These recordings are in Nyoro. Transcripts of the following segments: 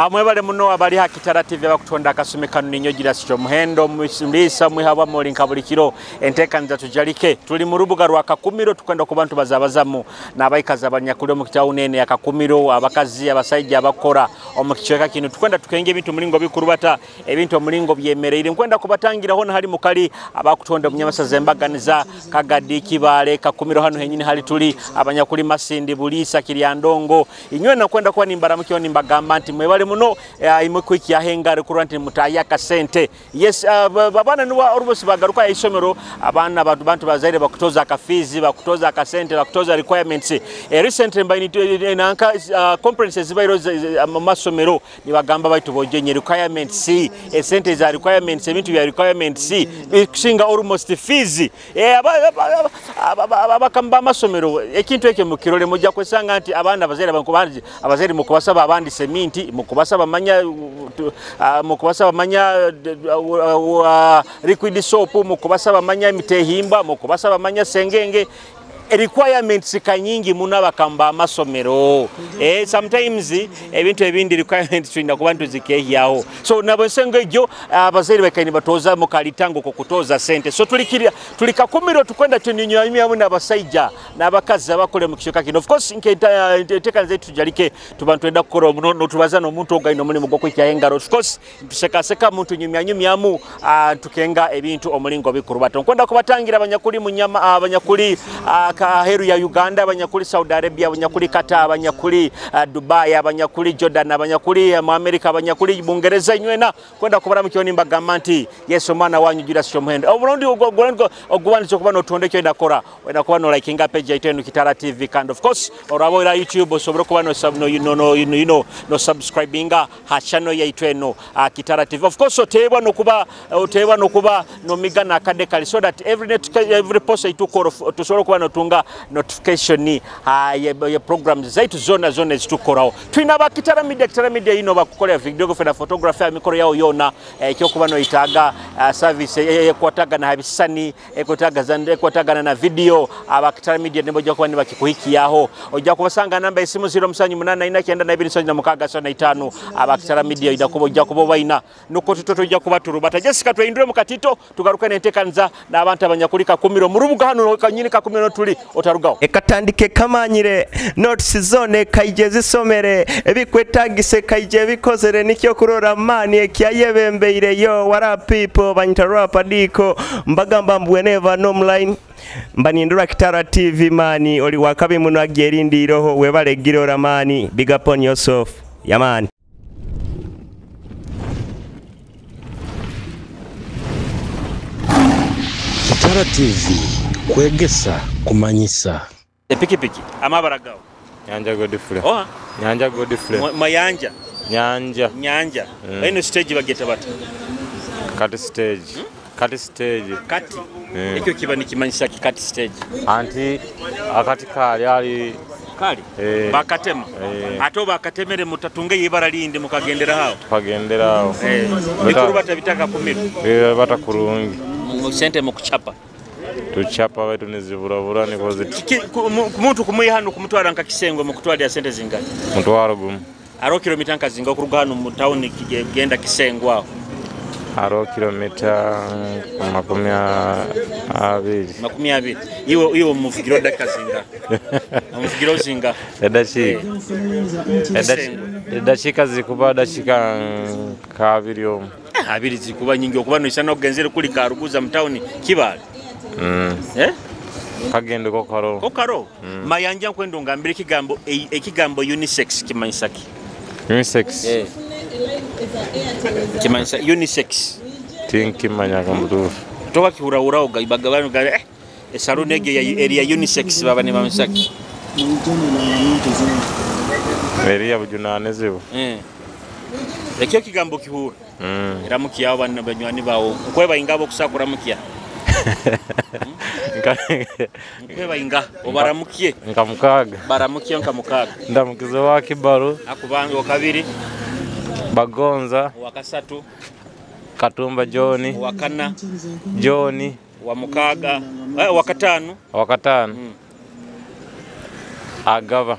Mwebale muno abali ha Kitara TV abakutonda akasumi kano ninyo Julius Kyomuhendo mlisa mwihabwa moli nka buli kiro enteekaniza tujalike tuli mu rubuga rwa Kakumiro tukwenda ku bantu bazabazamu n'abaikazi abanyakuli omu kitawuni ene ya Kakumiro, abakazi abasaija abakora omu kicweka kino tukwenda tukenge ebintu mulingo bikurubata ebintu omulingo byemereire nkwenda kubatangiraho na hali mukali abakutonda munyamasaza embaganiza Kagadi Kibale Kakumiro hano henyini hali tuli abanyakuli Masindi Bulisa Kiryandongo inywe nakwenda kuba nimbaramukyo nimbagamba nti mwebale muno imwe kwiki yahengare kurwa nti mutaya kasente. Yes, babana nuwa orubosi bagaruka ya isomero abana bantu bazaire bakutoza akafizi bakutoza akasente bakutoza requirements. Recently mbaini nanka conferences zibairo mu masomero nibagamba baitu bojenye requirements esente za requirements ebintu bya requirements bikusinga almost fees. Abakamba amasomero ekintu ekyo mukirole mujja kwesanga nti abana bazaire bankubanji abazaire mukubasaba abandi seminti mukubasaba manya mukubasaba manya liquid soap mukubasaba manya mitehimba mukubasaba manya sengenge requirements kanyingi muna bakamba amasomero. Sometimes ebintu ebindi requirements tulina kuba ntuzikehyaho so nabo ensengo egyo abazaire bakaini batoza mukalitango ko kutoza sente. So tuli Kakumiro tukwenda tunyumyamu n'abasaija n'abakazi abakole mu kishoka kino. Of course enteekaniza tujalike tuba twenda kukora omuno tubaza n'omuntu ogaino omulimu gw'okwikya engaro. Of course tusekaseka muntu nyumyanyumyamu tukenga ebintu omulingo bikurubata nkwenda kubatangira abanyakuli munyama abanyakuli kaheru ya Uganda, abanyakuli Saudi Arabia, abanyakuli Qatar, abanyakuli Dubai, abanyakuli Jordan, abanyakuli mu America, abanyakuli Bungereza inywena kwenda kubara mu kyoni mbagamba nti Yesu mwana wanyu Julius Kyomuhendo. Oburundi ogwandiza okuba notonde kyo ndakora wenda kuba no likinga page yaitu eno Kitara TV and of course orabo era YouTube osobora kuba no sub, no you know no you know no subscribinga ha channel yaitu eno Kitara TV. Of course otebwa nokuba no migana akade kali so that every post itukora tusobora kuba no notification ya programs zaitu zona zona ezitukoraho. Twina ba Kitara Media, Kitara Media ino bakukolera videography na photography amikoro yao yona ekyokuba no itaga service ekwatagana habisani ekwatagana na video aba Kitara Media nebo ojja kuba nibakikuhikiyaho. Ojja kubasanga namba esimu 0789927665 aba Kitara Media idakuba ojja kuba baina nuko tutoto ojja kuba turubata. Jessica twindure mu katito tugaruka n'enteekaniza n'abantu abanyakuli Kakumiro mu rubuga hano kanyini Kakumiro tuli otarugaho. Ekatandike kamanyire notice zone kaije zisomere ebikwetagise kaije bikozere nikyo kurora mani ekyayebembeire yo what up people banyita rap diko mbagamba mbweneva nomline mbanindura Kitara TV mani oli wakabi muno agerindiroho webale girora mani big up on yourself yamani. Kitara TV kwegesa kumanyisa. Pikipiki amabara gao Nyanja Godfrey. Oh, Nyanja Godfrey. Mayanja. Nyanja. Nyanja. Eno stage bageta bata. Kati stage. Kati stage. Kati. Ekyo kiba nikimanyisa kati stage. Anti akati kali ali kali. Bakatema. Ate bakatemere mutatunge ibara lindi mukagendera hao. Tukagendera hao. Bikurubata bitaka Kakumiro. Bata kurungi. Sente mukuchapa. Tuchapa wetu niziburabura niko ziti. Muntu kumuyi hano kumutwara nka Kisengwe mukutwalira sente zingana. Mutwaro gumu. Aro kilomita nka zinga okuruga hano mu town kigenda Kisengwe aho. Aro kilomita 20. 20. Iwe muvugiro dakika zinga. Muvugiro zinga. Edachika zikuba dakika kabiri omu. Abiri zikuba nyingi okuba no isana ogenzere kuli Karuguza mu town Kibale. Kagendo kokaro. Kokaro. Mayanja nkwendo ngambire ekigambo ekigambo unisex kimanyisa ki? Unisex. Kimanyisa unisex. Tinkimanya kambutufu. Toka kihura oga ga esaluni ege ya area unisex baba ne bamsaki. Area bujunanizibwa. Ekyo kigambo kihura. Eramukiya abana banywani bawo. Nkweba ingabo kusakura mukiya. Nkweba inga obaramukiye nka mukaga baramukiye nka mukaga ndamukizo wa Kibaru akubanga wakabiri Bagonza wa kasatu Katumba John wa kana John wa mukaga wa katano Agaba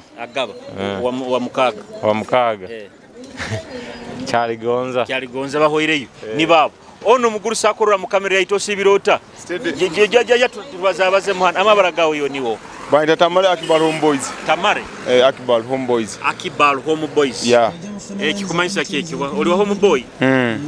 wa mukaga Wa mukaga. Kyaligonza. Kyaligonza bahoireyo ni babo ono muguru sakorora mu kamera yaito osibirota jejeje tubazabaze muhana amabara gawe yo niwo Baita Tamale Akibal Homeboys. Tamale Akibal Homeboys. Akibal Homeboys. Yeah. Kikumanyisa kyekiwa oli wa homeboy.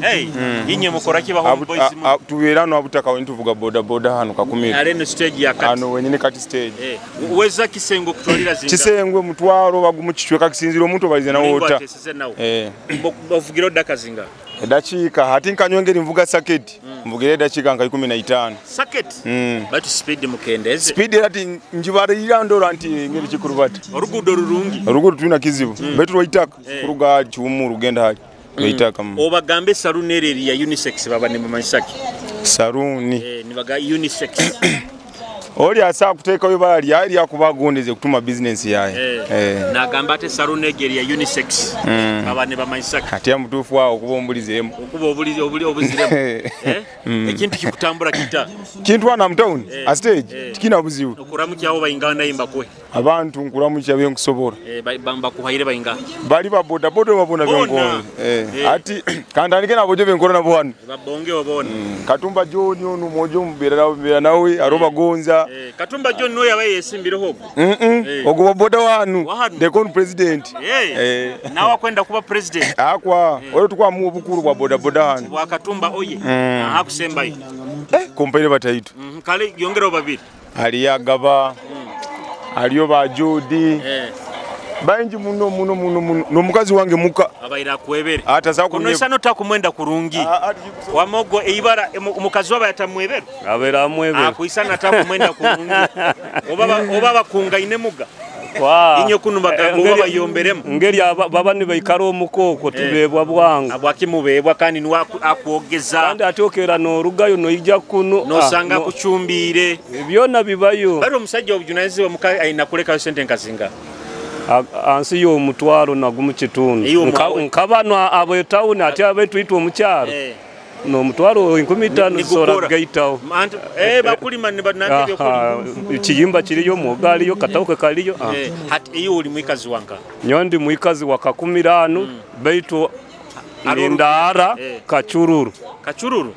Hey, inye mukora kiba homeboys mu. Tubeera no abutaka we ntuvuga boda boda hano kakumira. Areno stage ya kati. Hano wenyine kati stage. Uweza kisengo kutwalira zinga. Kisengwe mutwaro bagumu kichweka kisinzira omuntu balize na wota. Bavugira daka zinga. Dakika hati nkanyongera mvuga saketi. Mvugire dakika nka 15. Saketi. Batu speed mukendeze. Speed ati njibarira ndora nti ngeri kikurubata. Orugudo rurungi. Orugudo tulina kizibu. Betu lwaitaka kuruga kiwumu rugenda hali. Lwaitaka. Obagambe saluni eri ya unisex baba ne mumanyisaki. Saluni. Nibaga unisex. Oli asa kuteekayo bali ali akubagondeze kutuma business yaye. Nagamba ate saluni eri ya unisex. Baba ne bamanyisaki. Ate mutuufu awo okuba ombulizeemu. Okuba obulize obuli obuziremu. Ekintu kikutambura kita. Kintu ana mu town a stage tikina buzibu. Okuramukyawo bayingana yimbakwe. Abantu nkuramukya byenkusobola. Bamba kuhaire bayinga. Bali ba boda boda babona byenkola. Ati kandandike nabo je benkola nabo hano. Babonge obona. Katumba John ono mojo mubera nawe aroba gonza. Katumba John no yabaye yesimbire hogo. Ogo boda wanu. The con president. Nawe akwenda kuba president. Akwa olo tukwamu obukuru bwa boda boda hano. Bwa Katumba oye. Hakusembayo. Kompaire bataitu. Kale yongera babiri. Aliya gaba. Aliyo ba Jodi. Banji muno muno muno muno nomukazi wange muka abaira kwebere ata kuno isano takumwenda kurungi wamogo eibara omukazi waba yatamwebere abaira amwebere akuisana takumwenda kurungi oba bakungaine muga inyo kuno bagabo bayomberemu ngeri baba ni baikara omukoko tubebwa bwangu abwakimubebwa kandi niwa akwogeza kandi atokera no rugayo no ijja kuno no sanga kuchumbire byona bibayo bari omusajja obujunazibwa muka aina kuleka sente nkazinga ansi yo mutwaro na gumu kitundu nkabano abo town ati abetu itwa omukyaro no mutwaro 15 zora gaitawo bakulima ne banange byokulima kiyimba kiriyo mugaliyo katauke kaliyo hati iyo oli mwikazi wanka nyondi mwikazi wa kakumirano baitu ndara kachururu kachururu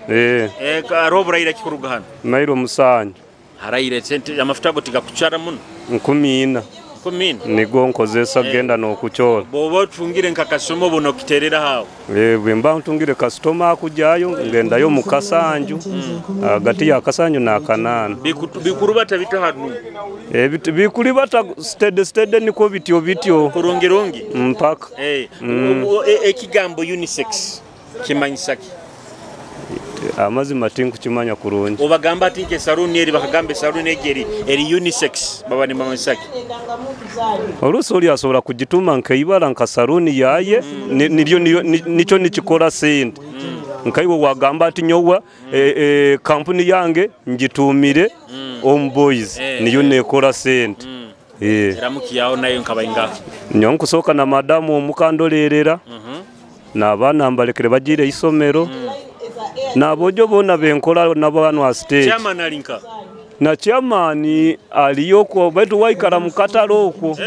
arobura kikuruga hano mairo musanyu haraire sente amafuta go tigakuchara muno 14 kumina nigo nkozesa genda no kuchola bobo tungire nka kasomo bono kiterera hawo bwe mba ntungire customer akujayo ngendayo mu kasanju hagati ya kasanju na kanana bikurubata bitahanu bikurubata steady steady niko bityo bityo kurungirungi mpaka ekigambo unisex kimanyisaki amazima tinkukimanya kurungi obagamba ati nke saluni eri bakagamba saluni egeri eri unisex baba ni mamanyisaki oluusi oli asobola kugituma nkaibara nka saluni yaye niryo nicho nikikora sente nkaiwe wagamba ati nyowa kampuni yange ngitumire Homeboys niyo nekora sente ramukiyaho nayo nkabainga nyo nkusoka na madamu omukandolerera n'abaana mbalekere bagire isomero nabojo bona benkola nabano a stage chairman alinka na chairman aliyoko baitu waikara mukatalo okwo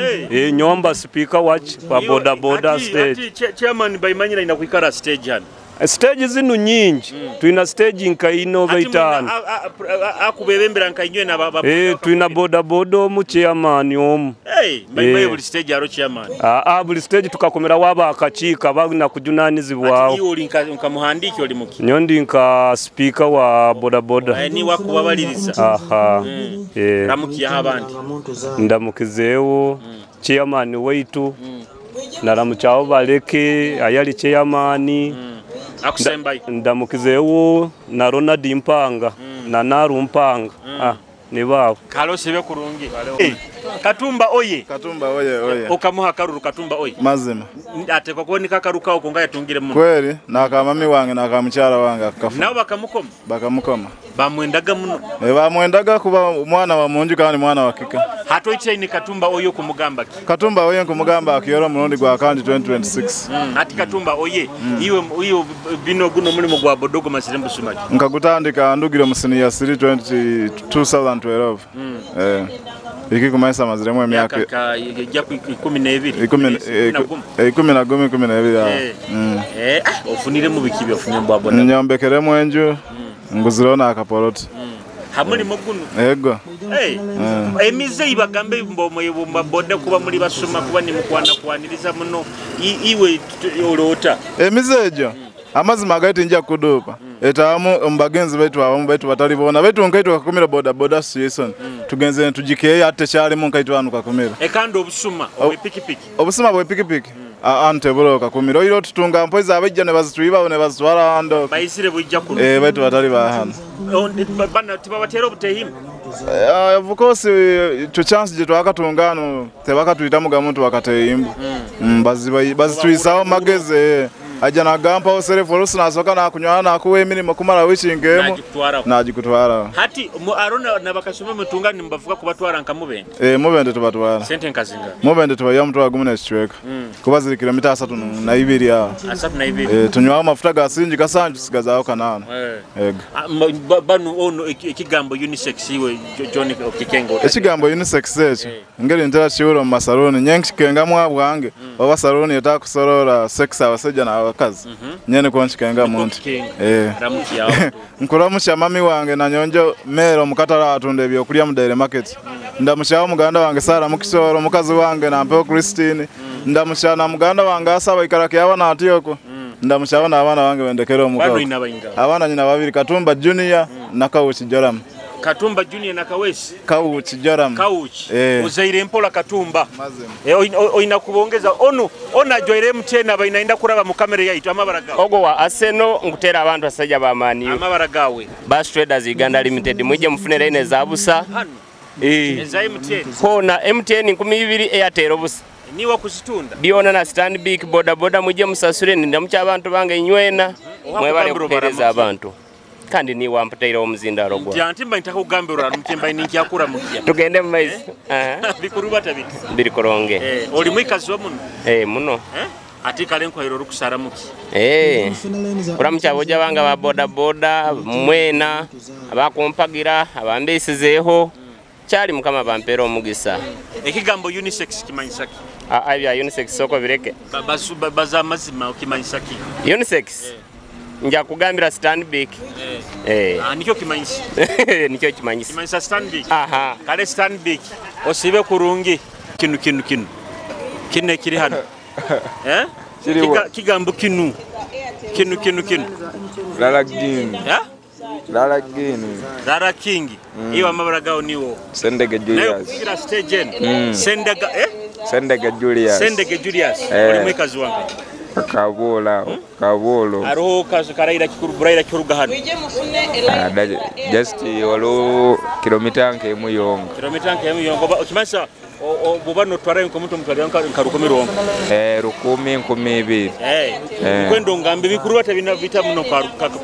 nyomba speaker watch wa boda boda stage ati chairman baimanyira ina kuikara stage hano stage zinu nyingi tuina stage nkaino baitano akubebembera nkainywe na baba tuina boda boda omu chairman omu baibaye buli stage aro chairman buli stage tukakomera waba akachika bagina kujunanizibwawo ati oli nka muhandiki oli muki nyondi nka speaker wa boda boda ni wakubabaliriza aha ramukiya abandi ndamukizeewo chairman waitu naramuchawo baleke ayali chairman akusembayo ndamukizeewo na Ronald Mpanga na Naru Mpanga ni babo kalose kurungi Katumba oye Katumba oye oye okamuha karuru Katumba oye mazima atekwa kubonika karuka okonga yatungire muno kweli nakamami wange nakamukyala wange akafa nabo bakamukoma bakamukoma bamwendaga muno bamwendaga kuba mwana wa munju kandi mwana wa kika hatoichaini Katumba oye kumugamba ki Katumba oye nkumugamba akiyora murundi gwa kandi 2026 ati Katumba oye iwe iwe bino guno mulimo gwa bodogo masirembo sumaki nkagutandika ndugire mu senior 3 2012 Ikikumanyisa amaziremu emyaka ejja 12 11 12. Ofuniremu biki byofunye mu boda? Nyombekeremu enju, nguzireho n'akapoloti. Hamulimo guno? Ego. Emize ibagambe mbo boda kuba muli basoma kuba nimukwana kwaniriza muno iwe olota. Emize ejo amazima gaiti nja kudupa. Etamu mbagenzi baitu abamu baitu batali bona baitu nkaitu kakumira boda boda association. Tugenze tujikeya ate kyalimu nkaitu anu kakumira. Ekando obusuma obwepikipiki. Obusuma bwepikipiki. Ante bulo kakumira. Oiro tutunga mpoiza abajja ne bazitwiba ne bazitwala ando. Bayisire bujja kuno. Baitu batali bahana. Bana tibabatera obutehimu. Of course to chance je twakatungano tebakatuyitamu gamuntu bakateyimbu. Bazitwisawo mageze. Aja nagampa oserefu olusi nasoka nakunywana nakuwa emirimu kumala wiki ngemu najikutwara. Hati arona nabakasome mutungani mbavuga kubatwara nka mubende. Mubende tubatwara. Sente nkazinga. Mubende tubayo mutwara gumu n'ekicweka. Kuba ziri kilomita 32 aho. 32. Tunywaho amafuta ga sinji kasanju tusigazaho 8. Ego. Bano ono ekigambo unisex iwe John Okikengo. Ekigambo unisex ekyo ngeri ntera kiwuro mu masaluni nyenkikengamu abwange oba saluni etakusorora sex abasajja n'abakazi. Nyene ko nkikenga muntu. Nkuramusha mami wange na nyonjo mero mukatala atunda ebyokulya mu Daily Market. Ndamushawo muganda wange Sara mukisoro mukazi wange na Mpeo Christine. Ndamusha na muganda wange asaba ikarake abana atiyoko. Ndamushawo na abana wange bendekera omukago. Abana nyina babiri Katumba Junior na Kawuki Joram. Katumba Junior na Kawesi. Kawuki Joram. Kawuki. Uzaire mpola Katumba. Oina kubongeza onu ona joire mtena bainaenda kuraba mu kamera yaitu amabara gawe. Ogo wa Arsenal ngutera abantu asajja bamani. Amabara gawe. Bus Traders Uganda Limited mwije mufune line za busa. Hano. Eza MTN. Kona MTN 12 Airtel busa. Niwa kuzitunda. Biona na Stanbic boda boda mwije musasure ndamucha abantu bange nywena mwebale kupereza abantu. Kandi ni wamputaira omuzindalo gwa. Nti antimba nitaka kugambirwa mtimba ninkyakura mukya. Tugende mu maizi. Bikurubata biti. Biri koronge. Oli mwikazi wa muno? Muno. Ati kale nkwahiro rukusara muki. Kuramucha boja banga ba boda boda mwena abakumpagira abambesizeho. Kyali mukama bampera omugisa. Ekigambo unisex kimanyisa ki? Ibya unisex soko bireke. Baza mazima okimanyisa ki? Unisex. Nja kugambira Stanbic. Nikyo kimanyisa. Nikyo kimanyisa. Kimanyisa Stanbic. Aha. Kale Stanbic osibe kurungi kinu kinu kinu. Kine kiri hano. Kigambo kinu. Kinu kinu kinu. Lala King. Lala King. Lala King. Iwa amabara gawo niwo. Sendege Julius. Nayo kugira stage eno. Sendega Sendege Julius. Sendege Julius. Oli mwikazi wange. Kabola, Kabolo. Aroho karaira kikuru buraira kiruga hano. Just walo kilomita nke muyonga. Kilomita nke muyonga okimasa obuba notwara nko muntu mutwara nka 1000 rongo. 1000 12. Kwendo ngambe bikuru bata bina vita muno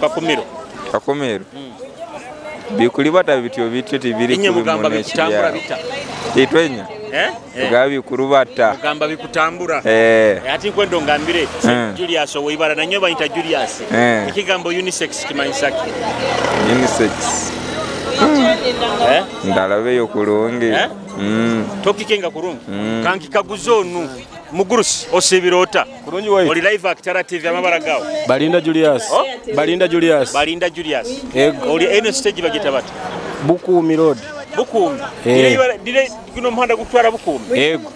kakumiro. Kakumiro. Bikuri bata bityo bityo tibiri Inye mugamba bikutambura bita. Itwenya. Tugabi kurubata. Mugamba bikutambura. Ati kwendo ngambire Julius oweibara na nyoba nita Julius. Ekigambo unisex kimanyisa ki? Unisex. Ndalabeyo kurungi. Tokikenga kurungi. Kanki kaguzonu mugurusi osibirota. Kurungi wai. Oli live Akitara TV amabara gawo. Balinda Julius. Balinda Julius. Balinda Julius. Oli eno stage bagita bata. Bukuumi Road. Bukuumi. Dire kuno muhanda gutwara Bukuumi. Yego.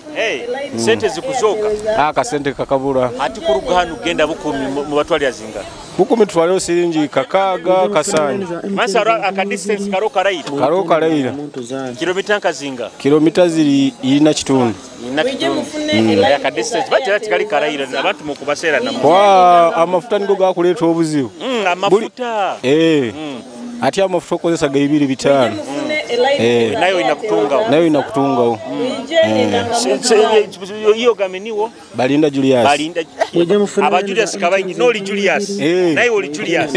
Sente zikuzoka. Akasente kakabura. Ati kuruga hano genda Bukuumi mu batwali azinga. Bukuumi twaliyo siringi kakaaga kasanyu. Masa aka distance karo karaira. Karo karaira. Kilomita nkazinga. Kilomita ziri 4.5. 4.5. Aka distance batera tikali karaira abantu mu kubasera na. Kwa amafuta nigo gakuleeta obuzibu. Amafuta. Ati amafuta okozesa ga 2.5. Nayo inakutungaho. Nayo inakutungaho. Iyo gameniwo Balinda Julius. Balinda. Aba Julius kabaingi noli Julius. Nayo oli Julius.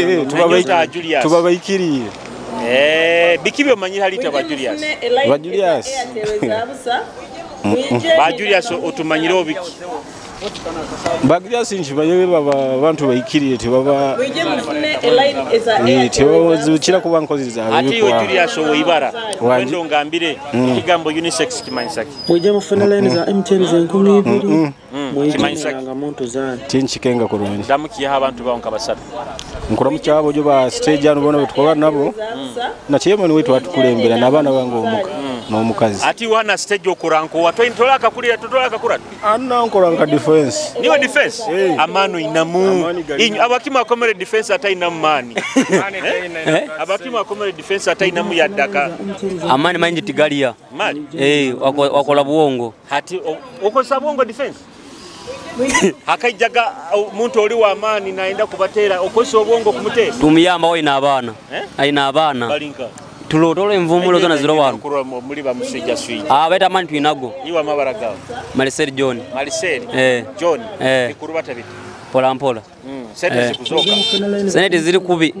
Julius. Tubabaikiriye. Bikibyo manyira halita ba Julius. Ba Julius. Ba Julius otumanyire obiki. Bagira sinchi baba abantu baikirire tebaba tebaba kuba nkozi Ati iwe Julius Owoibara wendo ngambire ekigambo unisex kimanyisa ki? Mwijja mufune line za MTN ze 2000 kimanyisa ki? Muntu zani tinchikenga kurungi ndamukiye abantu bawo nkabasatu nkora mukyabo jo ba stage ano bona betukola nabo na chairman wetu atukulembera n'abaana bange omuka n'omukazi. Ati wana stage okuranko watwa akakulira totola akakura anna nkora nka defense niwe defense hey. Amano inamu abakimu akomere defense ata inamu mani abakimu akomere defense ata inamu yaddaka amani mangi tigalia mali wakola buwongo hati okosa buwongo defense akaijaga omuntu oli wa amani naenda kubatera okosa obwongo kumutera tumuyamba oina abaana aina abaana balinka tulotolo envumulo zona ziro wano muri bamusijja swiji baita amani twinago iwa amabara gawe Marcel John Marcel John ikurubata bita mpola mpola sente zikuzoka sente ziri kubi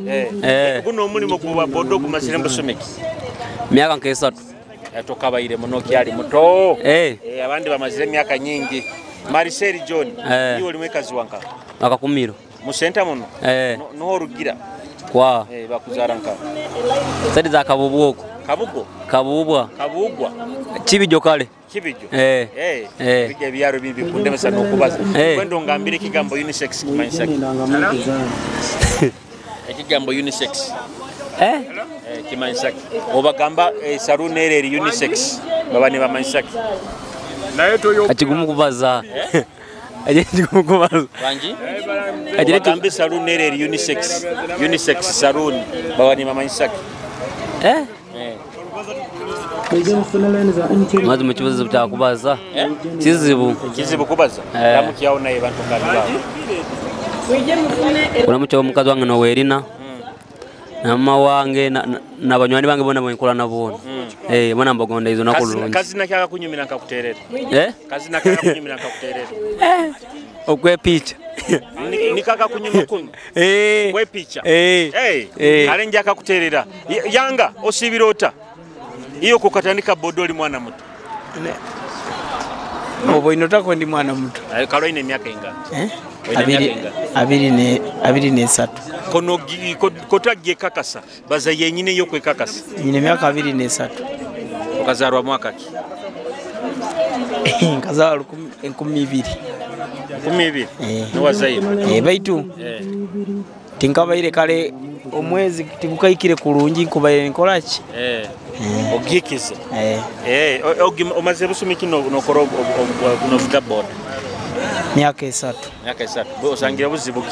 guno omulimo guba bodo gumazire mbusomeki myaka nkesatu atokabaire muno kyali muto abandi bamazire emyaka nyingi. Marcel John iwe oli mwekazi wanka akakumiro musenta muno no orugira kwa bakuzara nka sente za kabubwoko kabugo kabubwa kabugwa kibijo kale kibijo bijja ebyaro bibi kundemesa n'okubaza kwendo ngambire ekigambo unisex kimanyisa ki? Ekigambo unisex kimanyisa ki? Obagamba saruni ere eri unisex baba ne bamanyisa ki? Achigumu kubaza achigumu kubaza wangi agambe saruni ere eri unisex unisex saruni baba ne bamanyisa ki? Mazi mukibuzo byakubaza kizibu kizibu kubaza ndamukiyawo naye bantu ngabira uramucyo omukazi wange no werina na mama wange na banywani bange bona bwenkola nabona bona mbagonda izo nakulungi kazi nakyaka kunyumira nkakuterera kazi nakyaka kunyumira nkakuterera okwepicha nikaka kunyuma kuno kwepicha alenja akakuterera yanga osibirota iyo kukatandika bodoli mwana muto obo inotako ndi mwana muto kalo ine myaka inga abiri ne satu kono kotagiye kakasa baza yenyine yo kwekakasa nyine myaka 23 okazarwa mwaka ki nkazarwa 2000 2000 niwazaire baitu tinkabaire kale omwezi tigukaikire kulungi nkubaire nkolaki ogikize omaze busumi kino nokora novuga boda myaka esatu myaka esatu osangira buzibu ki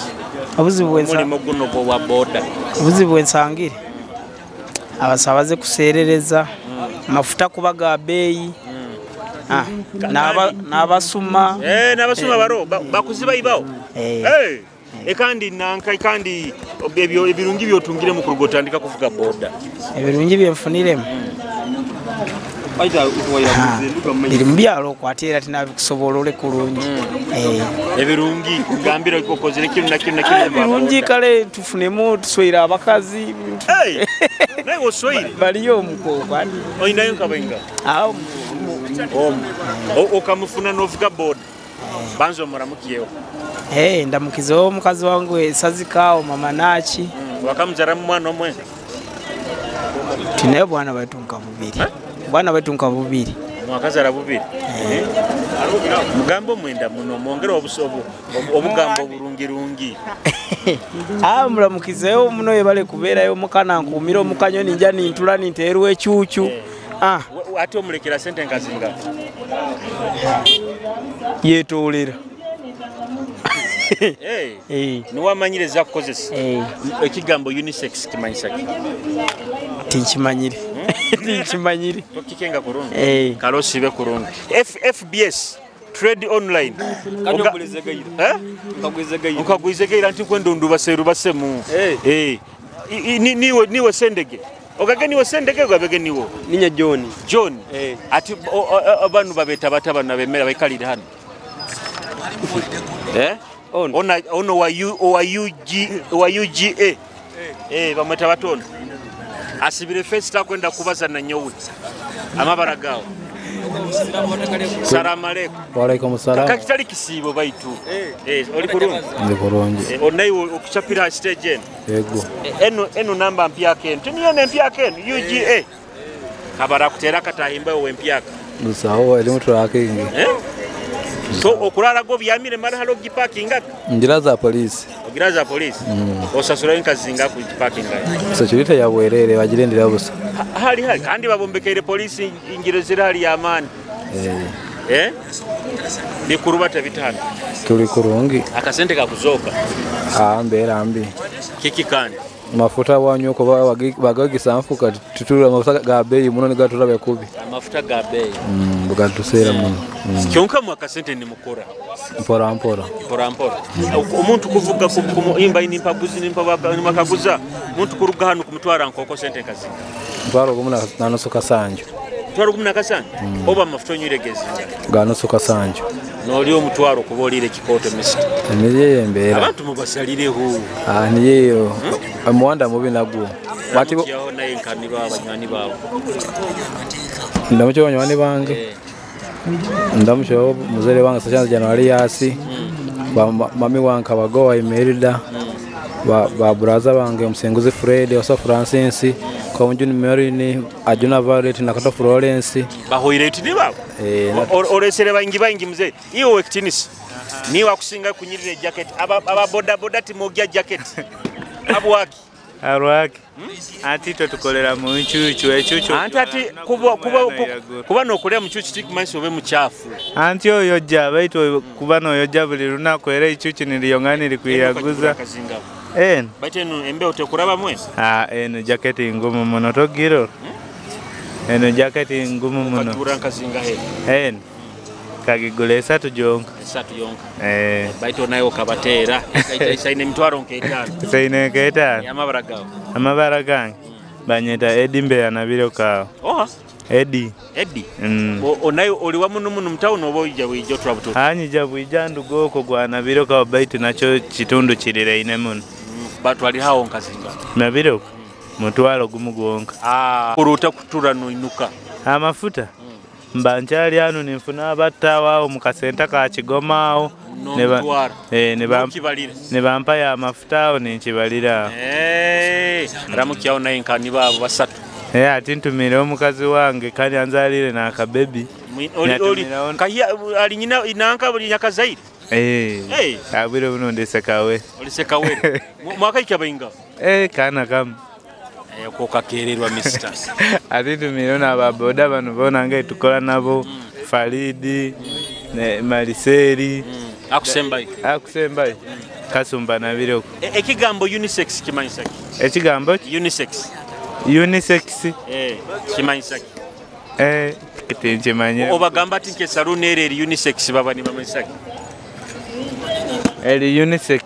obuzibu omulimo guno gwa boda obuzibu bwensangire abasabaze kuserereza mafuta kuba ga beeyi n'abasuma n'abasuma baro bakuziba ibao ekandi nanka kandi ebyo ebirungi byotungire mu kurugotandika kuvuga boda ebirungi byenfuniremu biri mu byalo okwate era tinabikusobola ole kulungi ebirungi kugambira okozere kinu na kinu na kinu ebirungi kale tufunemu tuswaire abakazi naye oswaire baliyo omukooko oyinayo nkabenga okamufuna novuga boda banzo muramukiyeho ndamukizeho omukazi wange esazikaawo mama naki wakamuzara mu mwana omwe tinayo bwana baitu nka bubiri bwana baitu nka bubiri mwakazara bubiri mugambo mwenda muno mwongere obugambo burungirungi muramukizeho muno yebale kubeerayo mukana nkuumira omukanyoni nja nintula ninteerwa ekyukyu ate omulekera sente nkazinga yetoolera niwamanyire zakukozesa ekigambo unisex kimanyisa ki? Tinkimanyire tinkimanyire tokikenga kurungi kalosibe kurungi FBS trade online nkagwizegaira nti kwendo ndubaseru basemu niwe sendege ogage niwe sendege ogabege niwo ninya John John ati abantu babeta batabana bemera bayikalire hano ono wa UGA bamweta batono asibire fence takwenda kubaza na nyowe amabara gawo Salamu alaikum. Wa alaikum salam. Kakitali kisiibo baitu. Oli kurungi? Ndi kurungi. Onaye okuchapira stage eno. Yego. Eno namba mpyaka eno. Tiniyo n'empyaka eno UGA. Kabara kutera katahimba wempyaka. Busaho elimu turakingi. So okulala go byamire mara halo giparkinga. Ngira za polisi. Ogira za polisi. Osasura inkazinga ku giparkinga. Security ya bwerere bagirendera busa. Hali hali kandi babombekeire polisi ingiro zirali ya amani. Bikurubata bitano. Tuli kurungi. Akasente kakuzoka. Mbera mbi. Kiki kandi? Mafuta wanyuko bagagisa mfuka tutura mafuta ga bei muno nigatura bekubi. Amafuta ga bei. Bugatusera muno. Kyonka mu akasente ni mukora. Mpora mpora. Mpora mpora. Omuntu kuvuga imba inimpaguzi nimakaguza omuntu kuruga hano kumutwara nkoko sente kazinga. Mutwaro gumu na nusu kasanju. Mutwaro gumu na kasanju? Oba amafuta onyuregeza. Ga nusu kasanju. Noli omutwaro kubolire kikoto misita. Emiye embera. Abantu mubasalireho. Niyo. Omuwanda mubi nagwo. Bati yaho naye nkanirwa abanywani bawe. Ndamucho abanywani bange. Ndamucho muzere wange Sachanza January yasi. Ba mami wange Kabagowa Imelda. Ba braza bange Musenguzi Fred, Osa Francis, Kamunjuni Marini, Ajuna Violet na Kato Florence. Bahoireti ni babo. Oresere bangi bangi mzee. Iyo wektinisi. Ni wakusinga kunyirire jacket. Aba boda boda timogya jacket. Abwaki. Arwaki. Ati tukolera mu nchuchu echuchu. Anti ati kuba nokulya mu chuchu tikimanyi obe muchafu. Anti oyo jja baitu kuba noyojja buli lunaku era echuchu niliyongani likuyaguza. Baitu eno embeho tekuraba mwe? Eno jacket ngumu muno togiro. Eno jacket ngumu muno. Kagura nkazinga he. Eno. Kagigula esatu jonka. Esatu jonka. Baitu nayo kabatera. Isaine mitwaro nk'etaano. Isaine nk'etaano. Amabara gawe. Amabara gange. Banyeta Edi Mbeya nabiro kawo. Oha. Edi. Edi. Onayo oli wamu n'omuntu mutawuni oba oija bwija otulabuto? Anyija bwija ndugoko gwa nabiro kawo baitu nakyo kitundu kiriraine muno. Batwali hawo nkazinga. Nabiro mutwalo gumu gwonka. Kuruta kutura noinuka. Amafuta. Mba nkyali ano ninfuna abattaawo awo mu kasenta ka Kigoma awo ne bampa ya amafuta awo ninkibalira awo. Ramukyawo naye nkani baabo basatu. Ati ntumire omukazi wange kandi anzalire n'akabebi. Ali nyina nanka buli nyakazaire. Abwire buno ndisekawe. Olisekawe. Mwakaika bainga. Kana kamu. Kokakererwa mister. Ati tumire n'ababoda bano bona nga tukola nabo Faridi ne Mariseri. Akusembayo. Akusembayo. Kasumba nabiroko. Ekigambo unisex kimanyisa ki? Ekigambo unisex. Unisex. Kimanyisa ki? Kitinchimanye. Obagamba ati nke saluni eri eri unisex baba ni bamanyisa ki? Eri unisex.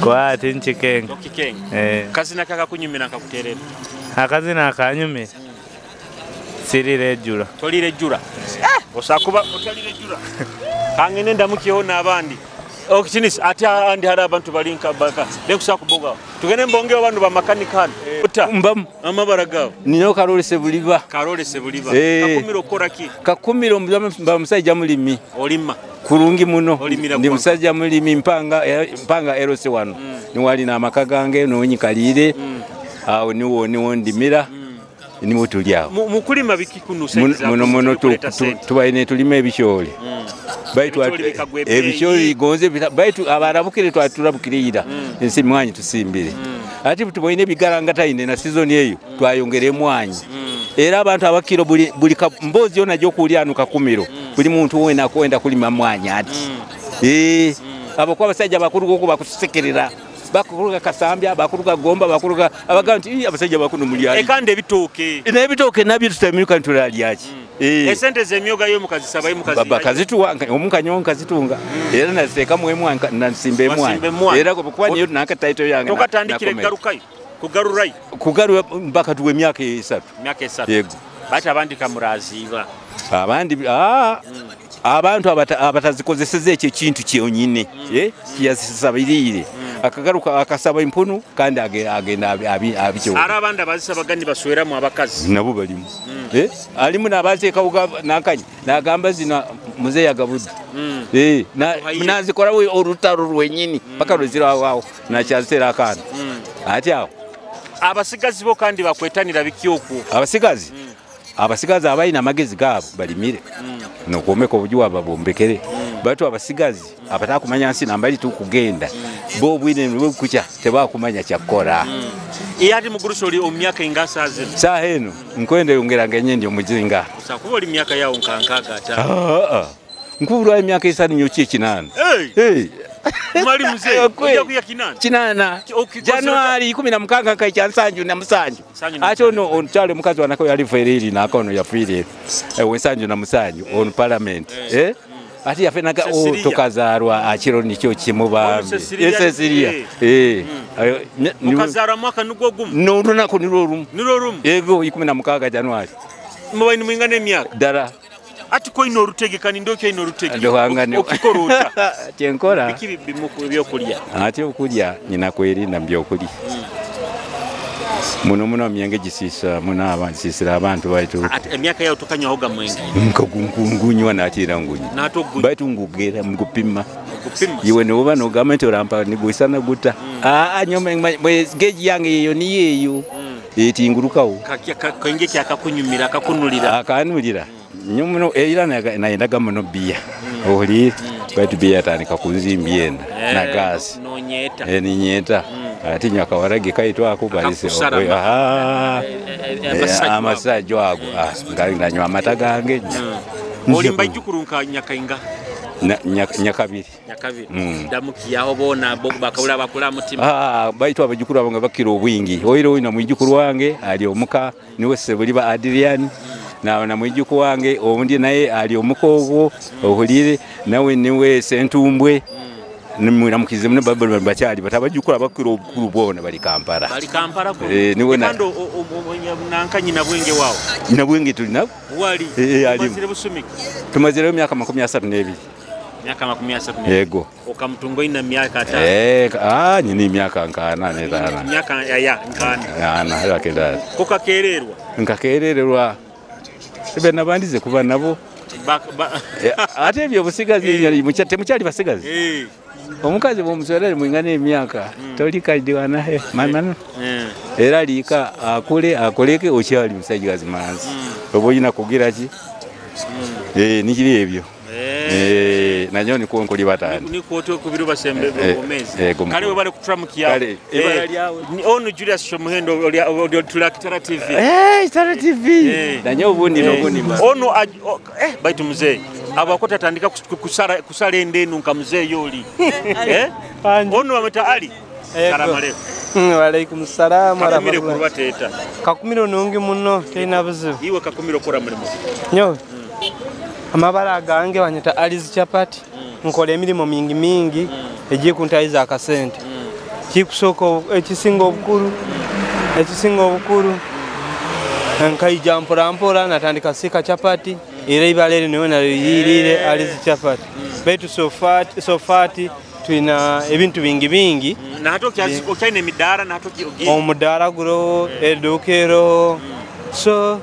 Kwa ati nchikenga. Okikenga. Kazina kakakunyumira nkakuterera. Akazina akanyumira. Sirire ejjula. Tolire ejjula. Osakuba otalire ejjula. Kangene ndamukiho n'abandi. Okitinisi ati andi hari abantu balinka baka. Lekusa kuboga. Tugende mbonge abantu bamakanika hano. Mbamu amabara gawe. Nino Karole Sebuliba. Karole Sebuliba. Kakumiro okora ki? Kakumiro mba musajja mulimi. Olima. Kurungi muno. Ndi musajja mulimi mpanga erose wano. Niwali n'amaka gange nonyikalire. Awo niwo ndimira. Niwo tuli awo. Mukulima biki kuno sente? Muno muno tubaine tulima ebikyole. Baitu ebikyole gonze baitu abarabukire twaturabukirira. Ensi mwanyi tusimbire. Ati tuboine bigaranga taine na season eyo twayongere emwanyi. Era abantu abakiro buli mbozi yona gyokulya anu kakumiro. Buli muntu wena akwenda kulima mwanyi ati. Abo kwa abasajja bakuru goko bakusekerera. Bakuruga Kasambya, bakuruga Gomba, bakuruga abagamba nti abasajja bakuno mulyali. Ekande ebitooke. N'ebitooke nabyo tutamiruka ntulalyaki. Esente z'emyoga yo mukazisaba mukazi. Baba kazituwa omukanyo nkazitunga. Era nasekamu emwanyi nasimba emwanyi. Era kuba niyo nanka title yange. Tokatandikire garukayo. Kugarurai. Kugarura mpaka tuwe myaka 3. Myaka 3. Yego. Bati abandi kamuraziba. Abandi Abantu abatazikozeseza ekyo ekintu kyonyine kiyazisabiriire akagaruka akasaba empunu kandi agenda abikyo. Ari abandi abazisabaga nibasweramu abakazi nabo balimu. Alimu nabateekawo nankanya nagamba zino muzeeyi agabudde nazikorawo olutalo lwenyini paka lwezirawawo nakyaziteera akaana ati awo. Abasigazi bo kandi bakwetanira biki okwo? Abasigazi abasigazi abalina amagezi gaabo balimire nokwomeka obujuwa babombekere batu abasigazi abatakumanya nsi nambali tukugenda bo obwine bukukya tebakumanya kyakkola. Iye ati mugurusi oli omu myaka ingasa zino? Saaha eno nkwenda yongera ngenye ndi omuzinga. Kuba oli myaka yawo nka 65. Nkubulwa emyaka 5 nyoki 8. Mwali mzee, ojja kuya 8. 8. Januari 16 nkaikya 77. Ate ono omukyalo omukazi wanako yali feriri nakono yafiire. 77 on parliament. Ati yafe naga tokazarwa akiro nikyo kimu bambi. Cecilia. Mukazarwa mwaka nugwo gumu. No lunako nirwo rumu. Nirwo rumu. Ego 16 Januari. Mubaini mwingana emyaka. Dara. Ati ko ino orutegeka ni ndokyo ino orutegeka. Okikora ota. Kyenkora. Biki bimuku ebyokulya? Ate okulya nyina kwerinda mu byokulya. Muno muno myenge gisisa muno abansisira abantu baitu. Ati emyaka yawe tokanywaho mwenge. Nkunywa natira ngunywa. Nato baitu ngugera ngupima. Iwe noba nogamba nti orampa nigwisana guta. Nyome geji yange yeyo niyeyo. Etingurukawo. Kainge kyakakunyumira akakunulira. Akanulira. Nyomuno era nayendaga muno biya. Oli baitu biya tandika kunzimbi ena na gas. Nonyeta. Ninyeta. Ati nyakawarage kaitwako balise. Amasajjo ago. Ngali nanywa amata gange. Oli mbajjukuru nka nyakainga. Nyakabiri. Nyakabiri. Ndamukiyaho bona bakabula bakula mutima. Baitu abajjukuru abange bakira obwingi. Oiro oyina mwijjukuru wange ali omuka niwe Sebuliba Adrian. Na mwijjuku wange obundi naye ali omukogo ohulire nawe niwe Sentumbwe. Nimwiramukize muno bakyali batabajjukuru abakira obukulu bona bali Kampala. Bali Kampala ko. Niwe na kando nanka nyina bwenge wawo. Nyina bwenge tuli nabo. Wali. Tumazire busumika. Tumazire emyaka 32. Myaka 32. Yego. Okamutungo ina myaka 5. Nyina emyaka 45. Myaka ya 4. Ana yakenda. Kokakererwa. Nkakerererwa. Ebe nabandize kuba nabo. Ate ebyo busigazi temukyali basigazi. Omukazi bw'omuswera mwingana emyaka toli kadiwa naye mama era liika akule akoleke okyali musajja gazimanzi oba olina kugira ki nikiri ebyo nanyo niko nkoli batani niko otwe kubiro basembe bomezi kale we bale kuturamukiya kale ibara lyawe ono Julius Shomuhendo oli tulaka Kitara TV Kitara TV nanyo obundi nobundi ono baitu mzee abakota tandika kusala endenu nka mzee yoli ono bameta Ali. Salamu aleikum. Wa alaikum salam wa rahmatullahi. Kakumiro nungi muno tena buzibu. Iwe kakumiro kora mulimo. Nyo. Amabara gange banyita Ali's chapati. Nkola emirimu mingi mingi egiye kuntayiza akasente. Kikusooka ekisinga obukulu nkaija mpora mpora natandika sika chapati era ibala eri niwe naliyirire Ali's chapati. Baitu sofati tulina ebintu bingi bingi. Na hata okyaine emidara na hata omudara guroho edduka so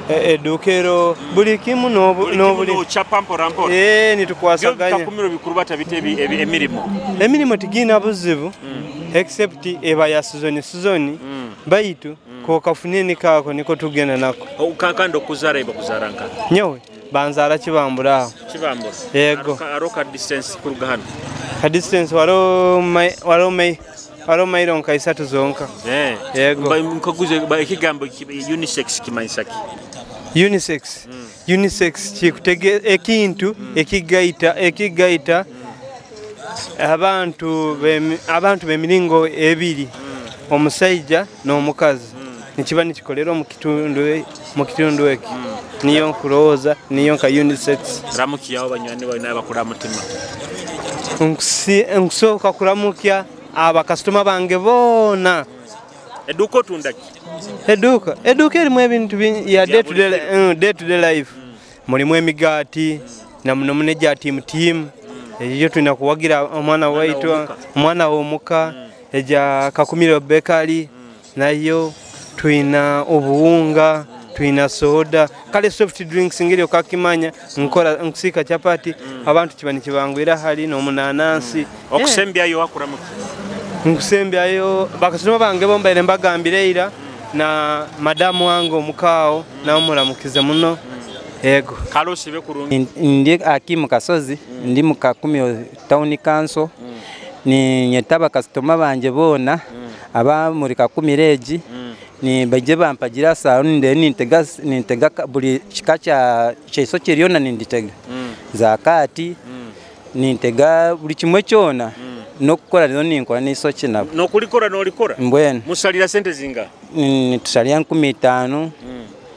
edduka buli kimu n'obuli ochapa mpora mpora. Nitukwasaganya. Kakumiro bikuru batabite emirimu. Emirimu tigina buzibu except eba ya season baitu kokafuneni kako niko tugenda nako. Ukakando kuzara iba kuzara nka. Nyowe banzara kibambura. Kibambura. Yego. Aroka distance kuruga hano. Ka distance waro mailo nka 3 zonka. Yego. Nkaguze ekigambo unisex kimanyisa ki? Unisex. Unisex kikutege ekintu ekigaita abantu b'emiringo ebiri. Omusajja n'omukazi. Nikiba nikikolera mu kitundu eki. Niyo nkulowooza niyo nka unisex. Ramukiyawo banywani bawe n'abakula mutima. Nkusooka kuramukya abakasitoma bange boona. Edduuka otunda ki? Edduuka erimu ebintu ya day to day life. Mulimu emigaati, Na muno muno eja timu eyo tulina kuwagira omwana waitu, omwana w'omuka. Eja Kakumiro Bakery nayo tulina obuwunga, tulina soda, kale soft drinks ngeri okakimanya nkora nkusika chapati. Abantu kiba nikibangwira hali n'omunanansi. Okusembyayo wakuramuka? Nkusembyayo bakasoma bange bombaire mbagambire ira na madamu wange omukaawo namuramukize muno. Yego. Karosi bekurungi. Ndi Akimu Kasozi, ndi mu Kakumiro Town Council. Ni nyetaba kasitoma banje bona aba muri Kakumiro egi ni baje bampagira saluni nde nintega buli kika kya kyaiso kyona ninditega zakati nintega buli kimwe kyona nokukora rero ninkora n'isoki nabo. Nokulikora nolikora? Mbwenu. Musalira sente zinga? Nitusalira 5000,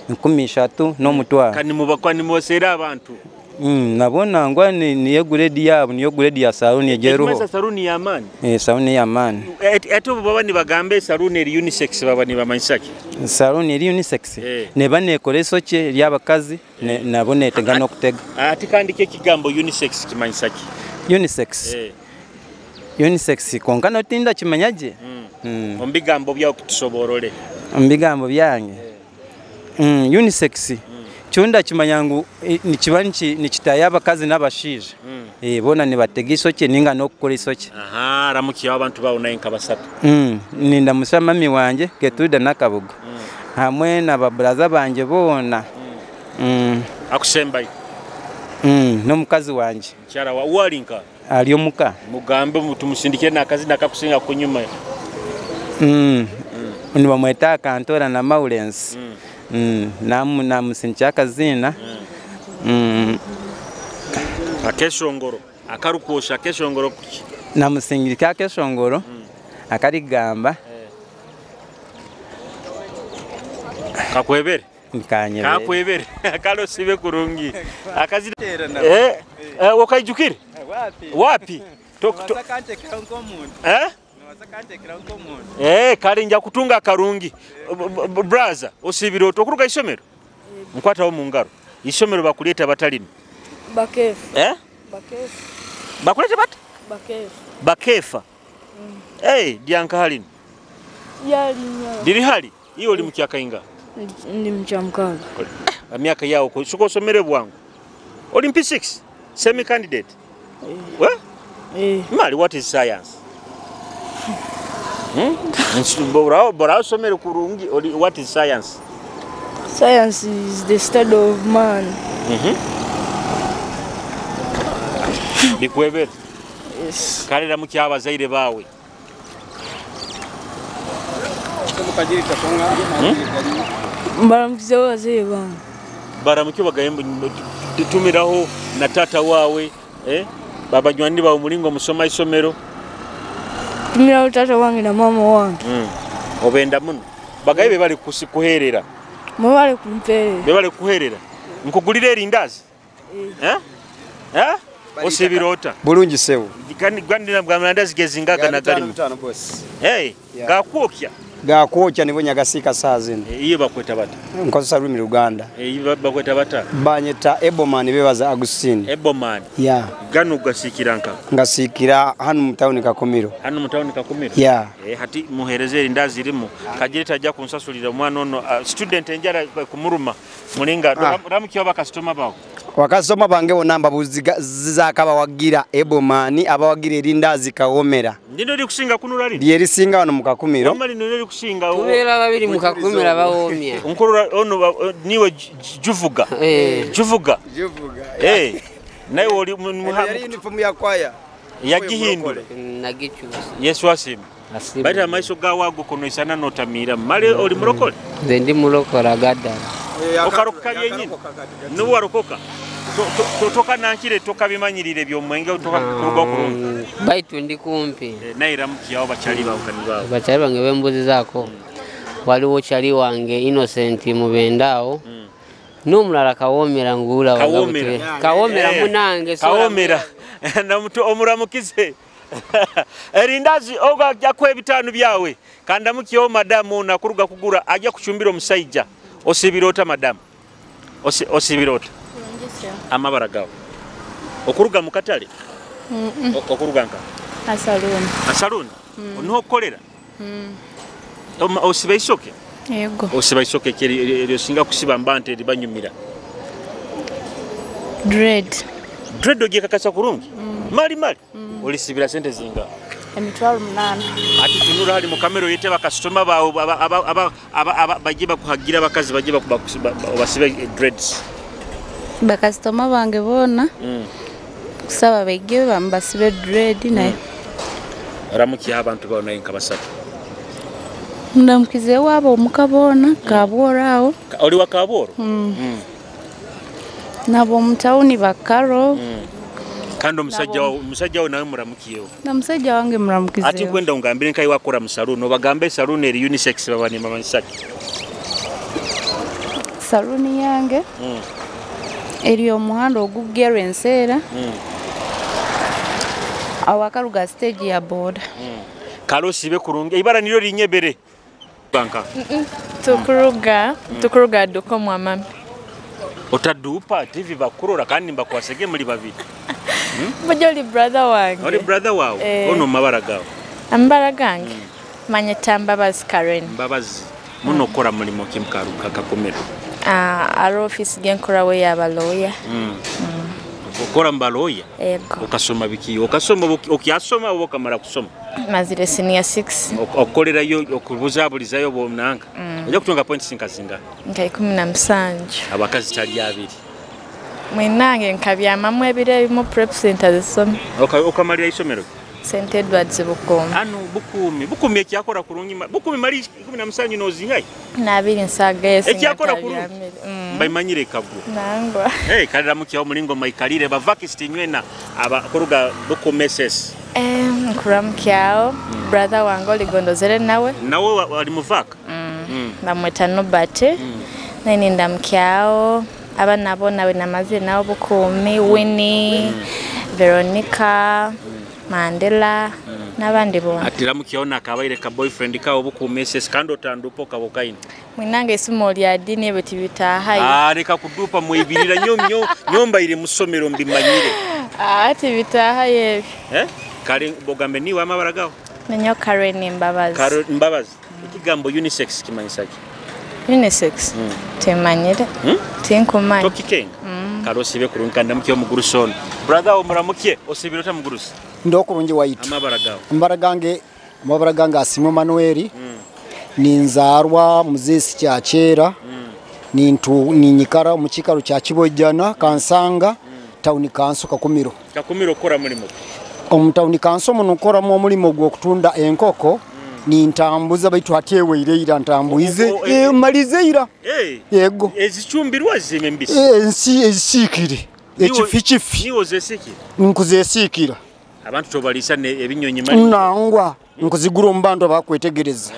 3000 n'omutwaro. Kandi mubakwa nimosera abantu? Nabona ngwa niyo grade yabo, niyo grade ya saluni egeruho. Masa saluni ya amani? Saluni ya amani. Ate baba nibagambe saluni eri unisex baba nibamanyisaki? Saluni eri unisex. Neba nekora isoke ry'abakazi nabo netega n'okutega. Ati kandi ke kigambo unisex kimanyisaki? Unisex. Unisex konka notinda kimanyaje? Omubigambo byawo kutusoborole. Omubigambo byange. Unisex. Chunda kimanya ngu nikiba nikitaya abakazi n'abashaija. Bona nibatega isoke ninga n'okukora isoke. Aha, ramukiye abantu bawo naye nkabasatu. Nindamusa mami wanje Ketuda Nakabugo. Hamwe na baburaza banje bona. Akusembayo. N'omukazi wanje. Kyara wa walinka. Ali omuka. Mugambe tumusindikire nakazi nakakusinga kunyuma. Nibamweta Akantora na Maulens. Namusincha akazina. Akeshongoro akarukosha akeshongoro kuki? Namusingirika akeshongoro akarigamba. Kakwebere? Nkanyebere. Kakwebere. Kalo sibe kurungi. Akazina okaijukire? Wapi? Wapi? Kale nja kutunga karungi. Braza, osibira otokuruka isomero? Nkwatawo mu ngaro. Isomero bakuleta batalino. Bakefa. Bakefa. Bakuleta bata? Bakefa. Bakefa. Dianka halino. Yali nyawo. Diri hali? Iyo oli mukyaka inga? Ndi mchamkaga. Emyaka yawo suko osomere bwangu. Oli MP6 semi candidate. We? Mali, what is science? Bora osomere kurungi. What is science? Science is the study of man. Bikwebere. Yes. Kalera muki abazaire bawe. Baramukize abazaire bange. Baramuki bagayembe tutumiraho na tata wawe, babanywani bawe mulingo musoma isomero. Tumiraho tata wange na mama wange. Obenda muno. Bagaye bali kusikuherera. Mwebale kumperera. Bebale kuherera. Nkugulira erindazi? Osibirota. Bulungi sewo. Gandira bwamandazi gezingaga na galimu. Hey, gakwokya. Gakwokya nibo nyagasika saa zino. Iyo bakweta bata. Nkozesa lulimi Luganda. Iyo bakweta bata. Banyeta Eboman bebaza Agustin. Eboman. Yeah. Gano gasikira nka. Ngasikira hano mu town Kakumiro. Hano mu town Kakumiro. Yeah. Hati muhereze erindazi rimu. Kagire tajja kunsasulira omwana ono student enjala kumuruma. Mulinga ramukiwa bakasitoma bawo. Wakasoma bange bonna mbabuzizaako abawagira Eboman abawagira erindazi kawomera. Ndino likusinga kunula lino? Lye lisinga wano mu Kakumiro. Wamma lino lye likusinga. Tubeera babiri mu Kakumiro abawomya. Nkurura ono niwe Juvuga. Juvuga. Juvuga. Naye oli yali uniform ya kwaya. Yagihindula. Nagikyusa. Yesu asiima. Baita amaiso gawago kono isana notamira. Male oli mulokole? Nze ndi mulokole agaddala. Okarokoka byennyini? Nuwarokoka? Totoka nankire toka bimanyirire byomwenge otoka kuruga kurungi. Baitu ndi kumpi. Naye ramukiyawo bakyali bawo kani bawo. Bakyali bange bembuzizaako. Waliwo kyali wange Innocent Mubendaawo. N'omulala Kawomera nguula. Kawomera. Kawomera munange. Kawomera. Namutu omuramukize. Erindazi oga ajja ebitaano byawe. Kandamukiyawo madamu nakuruga kugura ajja kuchumbira omusajja. Osibira ota madamu? Osibira ota? Amabara gawo. Okuruga mu katale? Okuruga nka? Asaluni. Asaluni? Niho okukolera? Osiba isoke? Yego. Osiba isoke ki eryosinga kusiba mbante eribanyumira? Dread. Dread ogyekakasa kurungi? Mali mali? Olisibira sente zinga? 800,000. Ati tunura hali mu kamera oyete bakasitoma bawe bajje bakuhagira abakazi bajje basibe dreads. Bakasitoma bange bona kusaba bajje bambasibe dread naye. Ramukiya abantu bawe naye nkabasatu. Ndamukize wabo omukabona Kabworo awo. Oli wa Kabworo? Nabo mutawuni bakaro. Kandi omusajja wawe nawe muramukiyeho. Na musajja wange muramukizeho. Ati kwenda ungambire nkai wakora mu saloon obagambe saloon eri unisex babane mamanyisaki. Saloon yange eri omuhanda ogugera enseera. Awakaruga stage ya boda. Kalosi be kurungi ibara niryo rinyebere. Banka. Tukuruga duko mwamami. Otadupa TV bakurora kandi mbakwasege muri babiri. Mujoli brother wange. Oli brother wawe. Ono mabara gawe. Amabara gange. Manyeta Mbabazi Karen. Mbabazi. Muno kora mulimo ki mukaruka Kakumiro? Aro office genkora we yabaloya. Okora mbaloya? Ego. Okasoma biki? Okasoma okyasoma oba okamara kusoma? Mazire senior 6. Okolerayo okubuzabulizayo bomnanga. Ojja kutunga points nkazinga. Nka 17. Abakazi tali abiri. Mwenange nkabyamamu ebiro ebimu prep center zisoma. Okamalira isomero? St Edwards Bukuumi. Anu Bukuumi. Bukuumi ekyakora kurungi. Bukuumi mali 17 nozingai. Nabiri nsaga yesinga. Ekyakora kurungi. Mbaimanyire kabwo. Nangwa. Hey, kalira mukya omulingo maikalire bavakist nywena abakuruga Bukuumi SS. Nkuramukyao brother wange oligondozere nawe. Nawe wali muvaka? Bamweta Nobert. Nene ndamkyao abana bo nawe namaze nawo Bukuumi, Winnie, Veronica, Mandela n'abandi bona. Atira mukiona kabaire ka boyfriend kawo Bukuumi SS kandi otandupo kabokaini. Mwinange isumo lya dini ebyo tibitahayo. Reka kudupa mwibirira nyomba iri musomero mbimanyire. Tibitahayo ebyo. Kale bogambe niwe amabara gawo? Nenyo Karen Mbabazi. Karen Mbabazi. Ekigambo unisex kimanyisa ki? Unisex. Temanyire. Tinkumanyi. Tokikenga. Karosibe kurungi kandi mukyo mugurusi ono. Brother omuramukie osibira ota mugurusi? Ndokurungi waitu. Amabara gawo. Amabara gange Asimu Manuel. Ninzarwa muzesi kya kera. Ninyikara mu kikaro kya Kibojjana Kansanga town council Kakumiro. Kakumiro kora mulimo. Omu town council muno nkoramu omulimo gw'okutunda enkoko. Nintambuza baitu atyeweire ntambuize malize ira. Yego. Ezichumbirwa zime mbisi. Ensi ezisikire. Ekifikifi. Niwo zesikira. Nkuzesikira. Abantu tobalisa ebinyonyi mali. Nangwa nkuzigura omubantu abakwetegereza.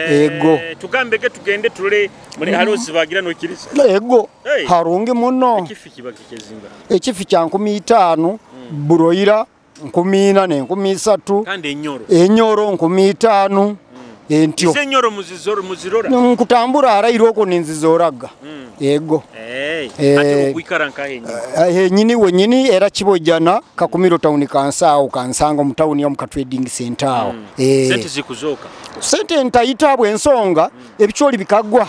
Ego. Tugambeke tugende tule muri harusi bagira nokiriza. Ego. Harungi muno. Ekifi kiba kikezinga. Ekifi kya 15 buroira 14 ne 13. Kandi enyoro. Enyoro 15. Entyo. Enyoro muzirora. Nkutambura arairo oko ninzizoraga. Ego. Ati okuikara nka henyini. Henyini wenyini era Kibojjana Kakumiro town kansaawo kansanga mu town ya mu trading center awo. Sente zikuzoka. Sente ntayita bwensonga ebicholi bikagwa.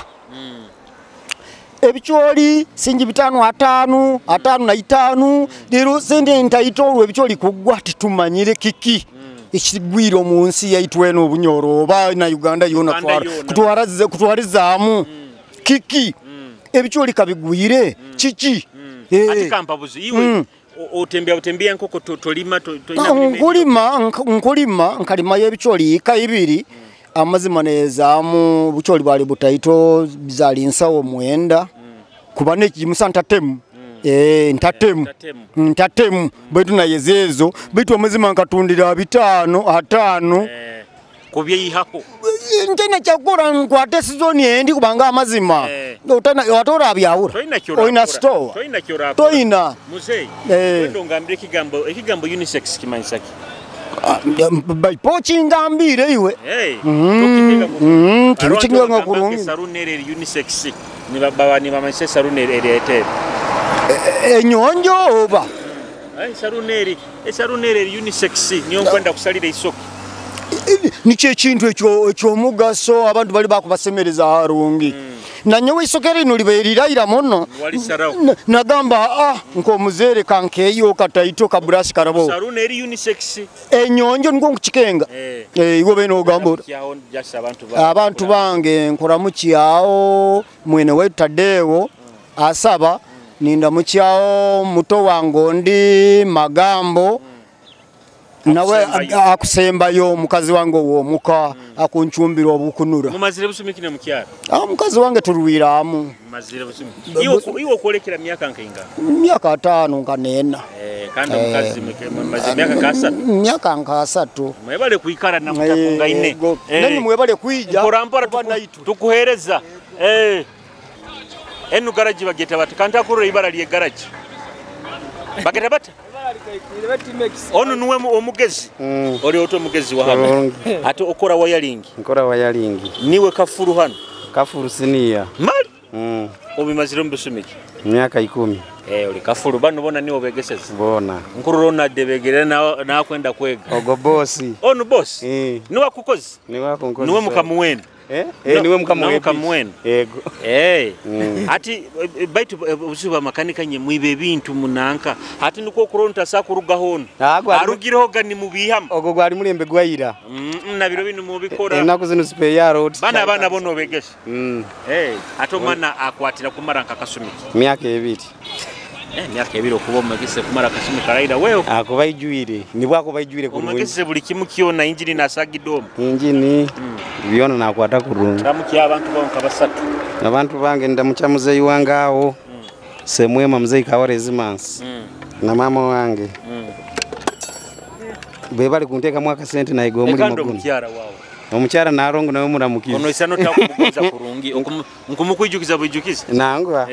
Ebicholi singi 5 5 5 na 5 lero sente ntayita olwo ebicholi kugwa titumanyire kiki. Ekigwiro mu nsi yaitu eno obunyoro oba na Uganda yona kutwarizaamu kiki. Ebicholi kabigwire kiki. Ati kampabuzi iwe otembea nkoko tolima nkulima nkalima y'ebicholi ika ibiri. Amazima nezaamu bucholi bali butaito bizali nsawo mwenda kuba nekimusa ntatemu. Ntatemu baitu nayezeezo baitu amazima nkatundira 5 5 kubyeyihako ntena kyakora nkwate sizoni endi kubanga amazima ate orabyawura oyina store toyina muzei wendo ngambire ekigambo unisex kimanyisa ki? Pochi ngambire iwe. Tukikenga kurungi. Saruni eri unisex ni baba ni bamanyise saruni eri ete enyonjo oba Saruni eri esaruni eri unisex niyo nkwenda kusalira isoke. Nikyo ekintu ekyomugaso abantu bali bakubasemereza harungi. Nanyowe isoke rino libairiraira muno. Nagamba nkomuzere kankeyo kataito kaburashi karabo. Saruni eri unisex. Enyonjo niko nkukikenga. Iwe bene ogambura. Abantu bange nkoramukiawo mwene wetu Tadeo asaba nindamukiawo muto wange ndi magambo. Nawe akusembayo mukazi wange owomuka akunchumbira obukunura. Mumazire busumikine mukyalo. Mukazi wange turuwiramu. Mumazire busumikine. Iwo kwolekera myaka nkainga? Myaka 5 nka 4. Kandi mukazi mumazire myaka 3. Myaka nka 3. Mwebale kuikara na mutakunga ine. Nanyi mwebale kuija. Mpora mpora tukuhereza. Enu garaji bageta bata kanta kurora ibara lye garaji. Bageta bata? Ono nuwe omugezi. Oli oto omugezi wa hano. Ate okora wayalingi. Nkora wayalingi. Niwe kafuru hano. Kafuru siniya. Mali. Obimazire mbusumiki. Myaka 10. Oli kafuru bano bona niwe obegeseza. Bona. Nkuru Ronald begere na kwenda kwega. Ogo bosi. Ono bosi. Niwe akukozi. Niwe akunkozi. Niwe mukamuwenu. Niwe mukamuwenu. Yego. Ati baitu obuzibu makanika nye mwibe ebintu munanka. Ati niko kuronta sakuruga hono. Arugireho gani mubihama. Ogo gwali mulembe gwaira. Na biro binu mubikora. Enaku zino sipe ya road. Bana bana bono obegesha. Ate omwana akwatira kumara nkakasumiki. Myaka 2. Myaka 2 okuba omugese kumara akasumi karaira wewe. Akuba ijuire. Nibwo akuba ijuire kurungi. Omugese buli kimu kyona injini nasagidomo. Injini byona nakwata kurungi. Ndamukiya abantu bonka basatu. Abantu bange ndamucha muzeyi wange awo. Semwema muzeyi Kawore Zimansi. Na mama wange. Be bali kunteka mwaka sente na igo muri muguno. Omukyara wawe. Omukyara narongo nawe muramukiza. Ono isano takubuguza kurungi. Nkumukuijukiza buijukiza. Nangwa.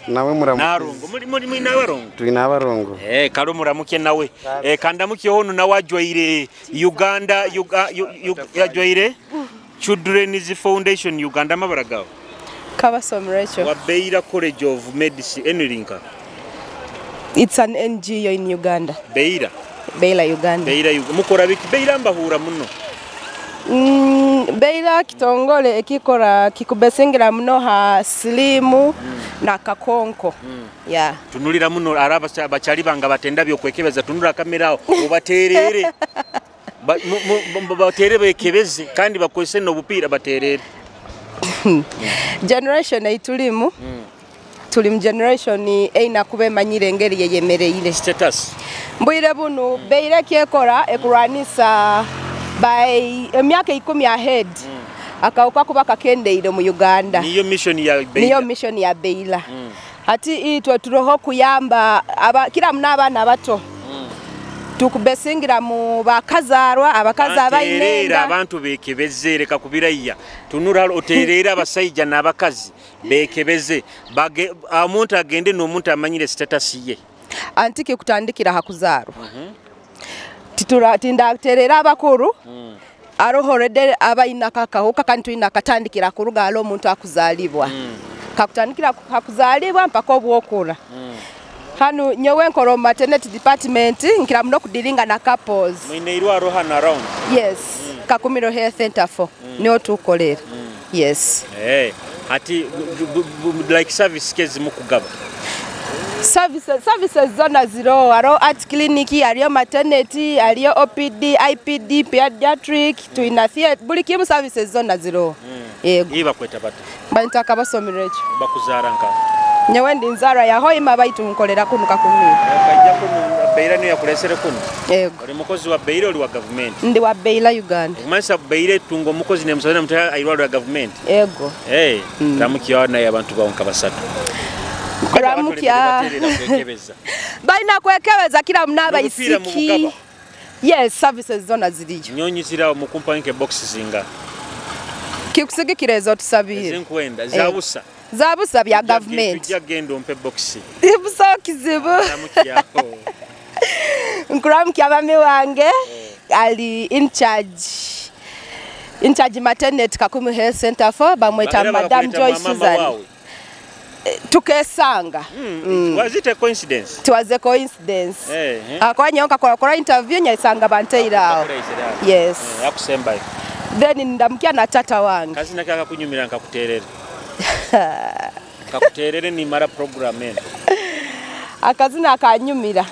Nawe muramukiza. Narongo muri nawe rongo. Tulina abarongo. Kalo muramuke nawe. Kandamuke hono nawe ajwaire Uganda yajwaire Children's Foundation Uganda mabaragawo. Kabasomrecho. Wa Beira College of Medicine Enirinka. It's an NGO in Uganda. Beira. Beira Uganda. Beira Uganda. Mukora biki Beira mbahura muno. Beira kitongole ekikora kikubesingira muno ha silimu na kakonko. Yeah. Tunulira muno araba bachali banga batenda byokwekebeza tunura kamera obaterere. Baterere bekebeze kandi bakwese no bupira baterere. Generation eitulimu. Tulimu generation eina kube manyire engeri yeyemereire. Status. Mbwire bunu Beira kyekora ekurwanisa by emyaka 10 ahead. Akawuka kuba kakendeire mu Uganda. Niyo mission ya Beira. Niyo mission ya Beira. Ati itwe turoho kuyamba kila muna abaana abato. Tukubesingira mu bakazarwa abakazi abayinenda. Abantu bekebeze reka kubiraiya. Tunura oterera abasajja n'abakazi bekebeze. Omuntu agende n'omuntu amanyire status ye. Antiki kutandikira hakuzarwa. Titura tindaterera abakuru. Arohorede abayina kakahuka kandi tuina katandikira kuruga alo omuntu akuzalibwa. Kakutandikira hakuzalibwa mpaka obwokura. Hanu nyowe nkoro maternity department nkira muno kudilinga na couples. Mwine irwaro hano around. Yes. Kakumiro Health Center 4. Niyo tukolera. Yes. Ati like service kezi mukugaba. Services zona zero aro art clinic ariyo maternity ariyo OPD IPD pediatric tuina theater buli kimu services zona zero. Yego. Iba kweta bata. Bantaka kabasomirecho. Bakuzara nka. Nyewe ndi nzara ya hoima baitu nkolera kunu kakumiro. Kajja kunu Beira niyo yakulesere kunu. Yego. Oli mukozi wa Beira oli wa government. Ndi wa Beira Uganda. Kumanyisa Beira tungo mukozi ne musana mutaya airwalo ya government. Yego. Ramukiya naye abantu bawonka basatu. Ramukiya. Baina kwekebeza kila mnaba isiki. Yes, services zona ziriyo. Nyonyi zirawo mukumpa nke box zinga. Kikusigikira ezo tusabire. Ezinkwenda zabusa. Zabusa bya government. Tujja genda ompe box. Busa kizibu. Nkuramukiya bami wange ali in charge maternity Kakumu Health Center 4 bamweta Madam Joy Susan. Tukesanga. Was it a coincidence? It was a coincidence. Eh. Akuba nyowe nkakora kora interview nyaisanga banteire aho. Yes. Akusembayo. Then ndamukya na tata wange. Kazina kakakunyumira nkakuterere. Kakuterere nimara program eno. Akazina akanyumira.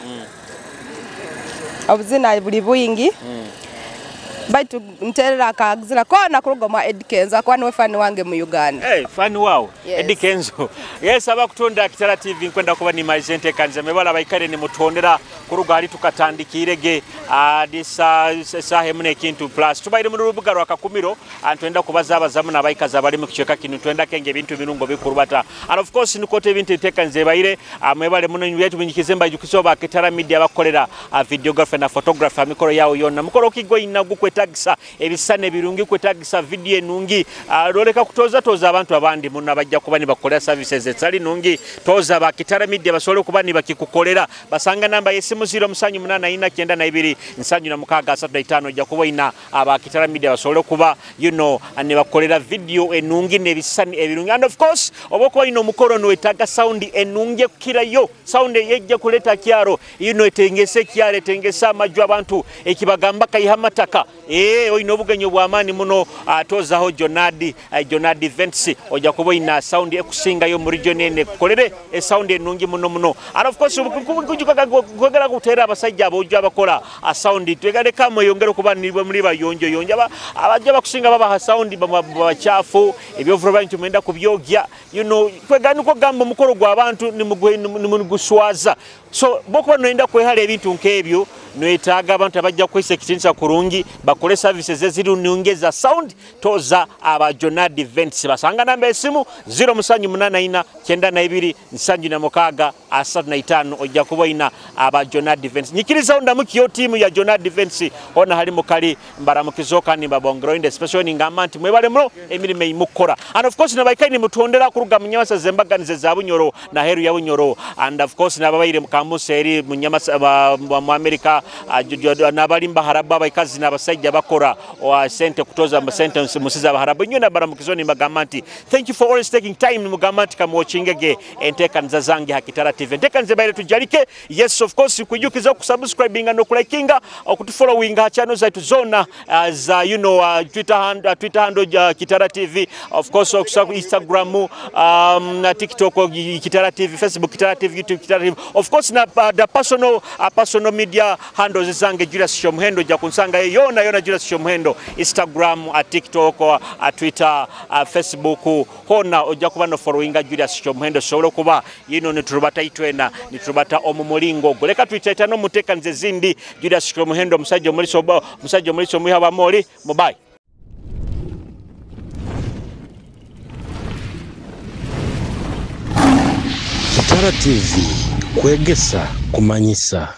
Obuzina buli bwingi. Baitu nterera akazina kona kuruga mwa Eddy Kenzo akuba niwe fani wange mu Uganda. Hey, fani wao. Yes. Eddy Kenzo. Yes, abakutunda Kitara TV nkwenda kuba ni maizente kanze mebala baikare ni mutondera kuruga ali tukatandikirege disa sahe mune kintu plus tubaire mu rubuga rwa Kakumiro antwenda kubaza abazamu nabaikaza bali mu kichweka kinu twenda kenge ebintu birungo bikurubata and of course nikote ebintu etekanze baire mwebale muno yetu binyikize mbajukiso ba Kitara Media bakolera videographer na photographer mikoro yao yonna mukoro kigo ina gukwetagisa ebisane birungi kwetagisa video enungi loleka kutoza toza abantu abandi muno abajja kuba ni bakolera services ezali nungi toza ba Kitara Media basobole kuba ni bakikukolera basanga namba yesimu 0784 92 76 ojja kuba ina aba Kitara Media basobole kuba you know ne bakolera video enungi n'ebisani ebirungi and of course oba kuba ina omukoro nwetaga sound enungi ekukirayo sound yejja kuleta kyaro you know etengese kyaro etengese amaju abantu ekibagamba kayiha amataka oyina obugenyi obw'amaani muno atozaho Jonadi Jonadi Events ojja kuba oyina sound ekusingayo mu region ene ekukolere esound enungi muno muno and of course kwegera kuteera abasajja abojja abakola sound twegaleka mweyongere okuba nibwe muli bayonjo yonjo abajja bakusinga babaha sound babakyafu ebyovuro bantu mwenda kubyogya you know kwegani kugamba omukolo gw'abantu nimuguswaza so bokuba noyenda kwehala ebintu nk'ebyo nwetaaga abantu abajja kukwesa ekitiinisa kurungi bakole services eziri nungi za sound toza aba Jonad Events basanga namba esimu 0784 92 76 35 ojja kuba ina aba Jonad Events nyikiriza ndamukiyo tiimu ya Jonad Events ona hali mukali mbaramukizo kandi mbabongero inde special ningamba nti mwebale muno emirimo imukora and of course nabaikaini mutondera kuruga munyamasa zembaganize za Bunyoro na heru ya Bunyoro and of course nababaire mukamuse eri munyamasa mu America nabali mbaharaba abaikazi n'abasajja bakora sente kutoza sente musiza abaharaba nyo nabaramukizo ni mbagamba nti thank you for always taking time mugamba nti kamuwatchingege enteekaniza zange ha Kitara TV enteekaniza baire tujalike yes of course kujukiza okusubscribinga n'okulikinga okutufollowinga ha channel zaitu zona za you know Twitter handle, Twitter handle Kitara TV of course Instagram na TikTok Kitara TV, Facebook Kitara TV, YouTube Kitara TV of course na the personal personal media handles zange Julius Shomuhendo ja kunsanga yona yona Julius Shomuhendo Instagram, TikTok, Twitter, Facebook hona ojja kuba no followinga Julius Shomuhendo sobola kuba yino niturubata itwena niturubata omumulingo goleka twitaita no muteka nze zindi Julius Shomuhendo musajja omuliso musajja omuliso mwiha wa moli mobile. Kitara TV kwegesa kumanyisa.